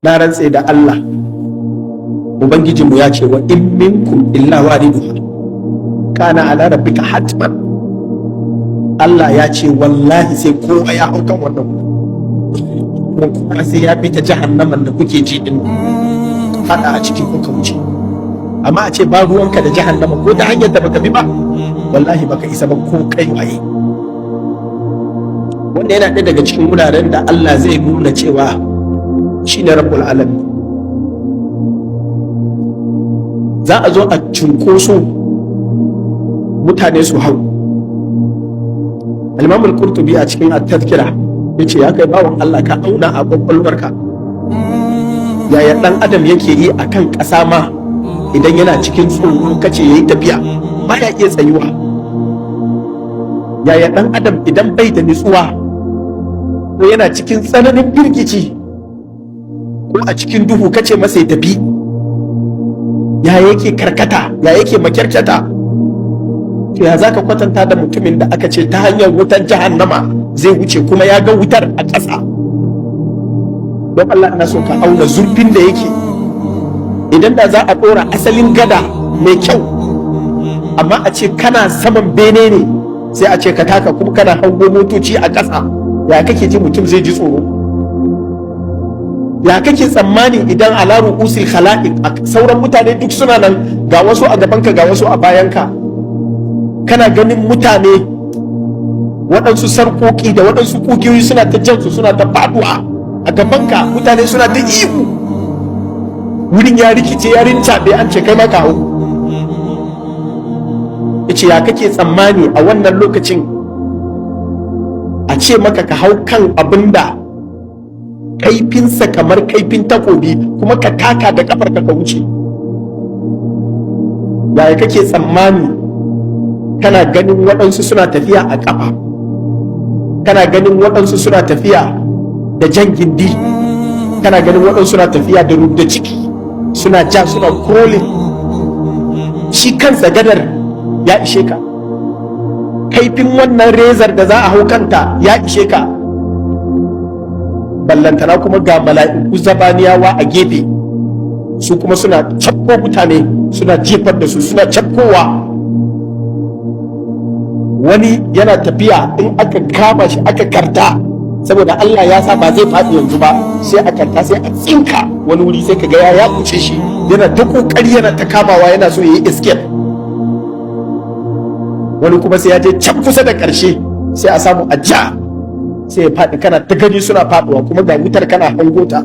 Na rantse da Allah, Ubangijinmu ya ce: "Wa in minkum illa wariduha kana ala rabbika hatman." Allah ya ce wallahi sai kowa ya hau kan wannan, kuma kowa sai ya bi ta jahannaman da kuke ji din fada a cikin kuka wuce. Amma a ce ba ruwanka da jahannama ko ta hanyar da baka bi ba, wallahi baka isa ba, ko kai waye. Wanda yana ɗaya daga cikin wuraren da Allah zai nuna cewa shine rabbul alamin. Za a zo a cunkoso, mutane su hau. Al-Imam al-Qurtubi a cikin At-Tadhkira yace: ya kai bawan Allah, ka auna a kwakwalwarka, yaya dan adam yake yi akan ƙasa ma idan yana cikin tsoro, kace yayi tafiya, baya iya tsayuwa? Yaya dan adam idan bai da nutsuwa, ko yana cikin tsananin firgici, ko a cikin duhu, kace masa ya tafi, ya yake karkata, ya yake makyarkyata? To ya zaka kwatanta da mutumin da aka ce ta hanyar wutar jahannama zai wuce, kuma ya ga wutar a ƙasa? Don Allah, ina so ka auna zurfin da yake. Idan da za a ɗora asalin gada mai kyau, amma a ce kana saman bene ne, sai a ce ka taka, kuma kana hango motoci a ƙasa, ya kake ji mutum zai ji tsoro? Ya kake tsammani idan ala ru'usil khala'iq, sauran mutane duk suna nan, ga wasu a gabanka, ga wasu a bayanka, kana ganin mutane, waɗansu sarƙoƙi da waɗansu ƙugiyoyi suna ta jansu, suna ta faɗuwa a gabanka, mutane suna ta ihu, wurin ya rikice, ya rincaɓe, an ce kai ma ka hau? Yace: ya kake tsammani a wannan lokacin a ce maka ka hau kan abin da kaifinsa kamar kaifin takobi, kuma ka taka da kafarka ka wuce? Yaya kake tsammani kana ganin waɗansu suna tafiya a ƙafa, kana ganin waɗansu suna tafiya da jan gindi, kana ganin waɗansu suna tafiya da rubda ciki, suna ja, suna crawling? Shi kansa gadar ya ishe ka, kaifin wannan rezar da za a hau kanta ya ishe ka, ballantana kuma ga mala'iku zabaniyawa a gefe, su kuma suna cafko mutane, suna jefar da su, suna cafkowa. Wani yana tafiya, in aka kama shi aka karta, saboda Allah ya sa ba zai faɗi yanzu ba, sai a karta, sai a tsinka wani wuri, sai kaga ya kuce shi, yana ta kokari, yana ta kamawa, yana so ya yi escape. Wani kuma sai ya je can kusa da ƙarshe, sai a samu a ja, sai ya faɗi. Kana ta gani suna faɗuwa, kuma ga wutar kana hango ta.